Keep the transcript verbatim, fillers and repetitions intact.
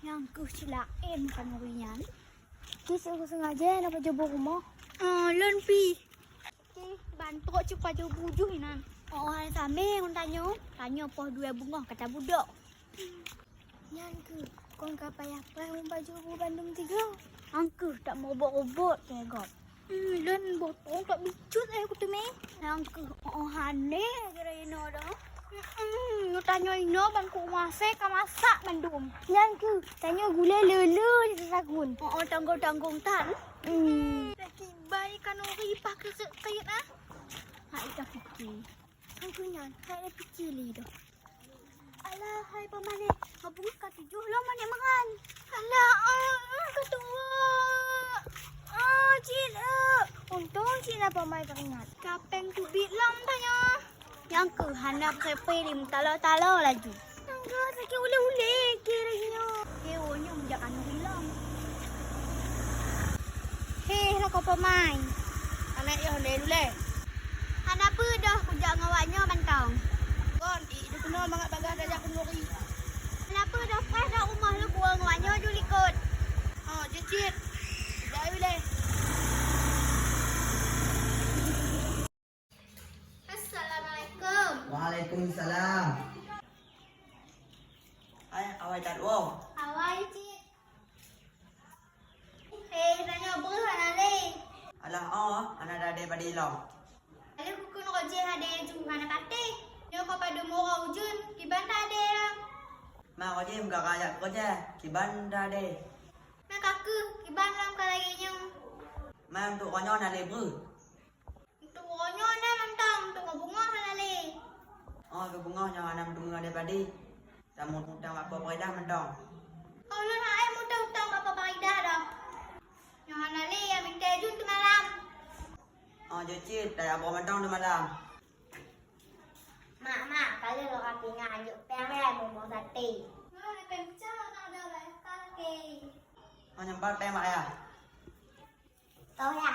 Nyang keuh cit laén kanuri nyan. Ci, sengaja na pajoh bu rumoh. Ah, lôn pih. Ci, bantrok cit pajoh bu jih inan. Oh, hana samé ngon tanyoe. Tanyoe poh dua beungoh ka tabudok. Nyan keuh kon ka payah preh meubaju bu bandum tiga. Angkeuh tak meurobot-robot keu gob. Hmm, lôn botong tak bicut eh kuteumé. Nyan keuh oh hane gara inoe dah. Hmm, tanyoe inoe ban kumasé ka masak bandum. Nyan keuh tanyoe gulai le-le di sagun. Oh, tanggong-tanggong tan. Hmm. Laki bai kanuri pakai sek kayut ah. Hai tak fikir. Kan keuh nyan, hai dah pike lé dah. Alah, hai paman eh, ngabui ka tujoh lom aneuk meuhan. Alah, ah, ah, ka tuwoe. Ah, cit, eh. Untông cit na paman teuingat. Kapeng teubiet lom tanyoe. Nyang keuh hana peurepe lé meutalo-talo laju. Nyang keuh sakét ulée-ulée keu lagée nyoe. Keu nyoe meujak kanu hilang. Heh, lako peumain. Aneuk yoh lé lulée. Hana peue doh kujak ngon awak nyoe mantong. Kon, i, dikeunoe mangat bagah gajah keuneuri. Hana peue doh, preh doh rumoh lôn kuwoe ngon awak nyoe ju likot. Oh, jeuet cit. Jai ulée. Assalamualaikum. Waalaikumsalam. Hai, awai that woe. Awai cit. Eh, tanyoe breuh hana lé. Alah, oh, hana dade padé lom. Lalu kukun rojeh hadé ju hana patéh. Nyoe ka padum uroe ujeuen, kiban dade lom. Ma rojeh meugara jak keureuja, kiban dade. Ma kakeuh, kiban lom ka lagée nyoe. Ma untuk uroe nyoe hana lé breuh. Untuk uroe nyoe na mantong, untuk ngon beungoh hana lé. Oh, keu beungoh nyoe hana meuteumé daripada. Tamutang bak Po Faridah mantong. Oh, lôn hana mutang-utang bak Po Faridah dah. Nyoe hana lé nyang mita jun teumalam. Oh, jeuet cit, tajak abroh mantong teumalam. Mak, mak, ka lheueh lôn rapi nyan jok péng lé mumoh saté. Nyoe péng pecah na ada lé ka lagée. Oh, nyang pat péng mak ya. Toh ya.